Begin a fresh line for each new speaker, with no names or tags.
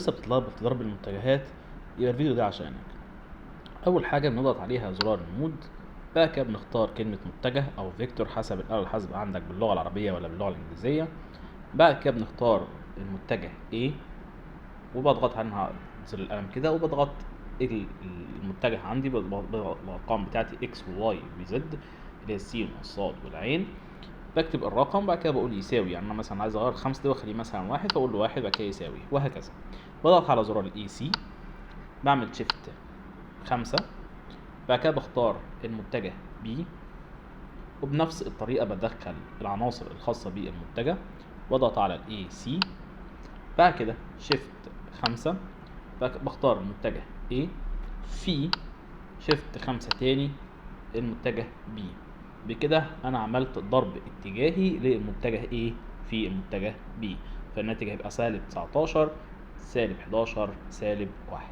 لسه بتتلخبط في ضرب المتجهات، يبقى الفيديو ده عشانك. اول حاجة بنضغط عليها زرار ال mode، بعد كده بنختار كلمة متجه او vector حسب الاله الحاسبة عندك باللغة العربية ولا باللغة الانجليزية. بعد كده بنختار المتجه A وبضغط عنها زر القلم كده، وبضغط المتجه عندي بالارقام بتاعتي X و Y و Z اللي هي السين والصاد والعين. بكتب الرقم بعد كده بقول يساوي، يعني انا مثلا عايز اغير 5 ده واخليه مثلا 1، فاقول له 1 بعد كده يساوي، وهكذا. بضغط على زرار ال AC، بعمل shift 5، بعد كده بختار المتجه B، وبنفس الطريقة بدخل العناصر الخاصة بالمتجه واضغط على ال AC، بعد كده shift 5، بعد كده بختار المتجه A في shift 5 تاني المتجه B. بكده انا عملت ضرب اتجاهي للمتجه A في المتجه B، فالناتج هيبقى سالب 19 سالب 11 سالب 1.